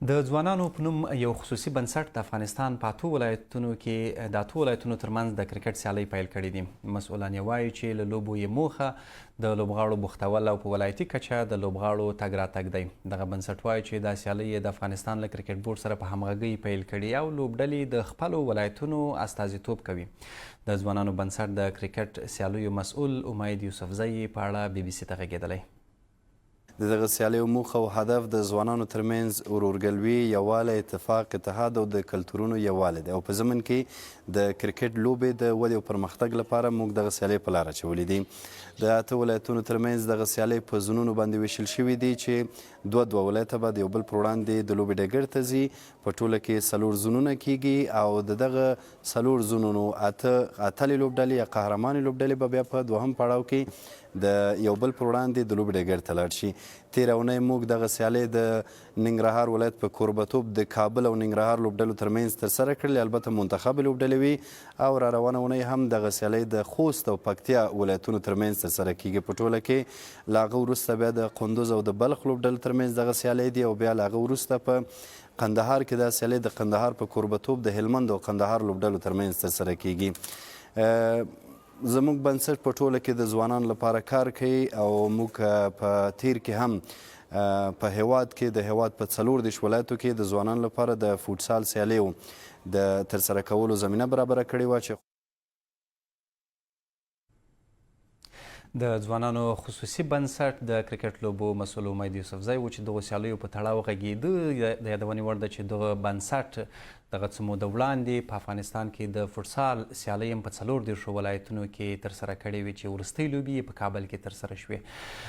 د ځوانانو په نوم یو خصوصي بنسټ د افغانستان په اتو ولایتونو کې د اتو ولایتونو ترمنځ د کرکټ سیالۍ پیل کړې دي. مسؤلان یې وايي چې له لوبو یې موخه د لوبغاړو بوختول او په ولایتي کچه د لوبغاړو تګ راتګ دی. دغه بنسټ وايي چې دا سیالۍ یې د افغانستان له کرکټ بورډ سره په همغږۍ پیل کړي او لوبډلې د خپلو ولایتونو استازیتوب کوي. د ځوانانو بنسټ د کرکټ سیالیو مسؤل امید یوسفزی یې په اړه بي بي سي ته غږېدلی. د دغه سیالیو موخه او هدف د ځوانانو ترمنځ ورورګلوي، یووالی، اتفاق، اتحاد او د کلتورونو یووالی دی او په ضمن کې د کرکټ لوبې د ودې او پرمختګ لپاره موږ دغه سیالۍ په لار اچولې دي. د اته ولایتونو ترمنځ دغه سیالۍ په زونونو باندې ویشل شوې دي چې دوه دوه ولایته به د یو بل پر وړاندې د لوبې ډګر ته ځي. په ټوله کې څلور زونونه کیږي او د دغه څلور زونونو اته اتلې لوبډلې یا قهرمانې لوبډلې به بیا په دوهم پړاو کې د یو بل پر وړاندې د لوبې ډګر ته لاړ شي. تېره اونۍ موږ دغه سیالۍ د ننګرهار ولایت په کوربتوب د کابل او ننګرهار لوبډلو ترمنځ ترسره کړلې، البته منتخبې لوبډلې وې او را روانه اونۍ هم دغه سیالۍ د خوست او پکتیا ولایتونو ترمنځ ترسره کېږي. په ټوله کې له هغه وروسته بیا د قندوز او د بلخ لوبډلو ترمنځ دغه سیالۍ دي او بیا له هغه وروسته په قندهار کې دا سیالۍ د قندهار په کوربتوب د هلمند او قندهار لوبډلو ترمنځ ترسره کېږي. زموږ بنسټ په ټوله کې د ځوانانو لپاره کار کوي او موږ په تیر کې هم په هیواد کې د هیواد په 34 ولایتو کې د ځوانانو لپاره د فوټسال سیالیو د ترسره کولو زمینه برابره کړې وه چې د ځوانانو خصوصي بنسټ د کرکټ لوبو مسؤل امید یوسفزی و چې دغو سیالیو په تړاو غږېده. د یادونې وړ ده چې دغه بنسټ دغه څه موده وړاندې په افغانستان کې د فوټسال سیالۍ هم په 34 ولایتونو کې ترسره کړې وې چې وروستۍ لوبې یې په کابل کې ترسره شوې.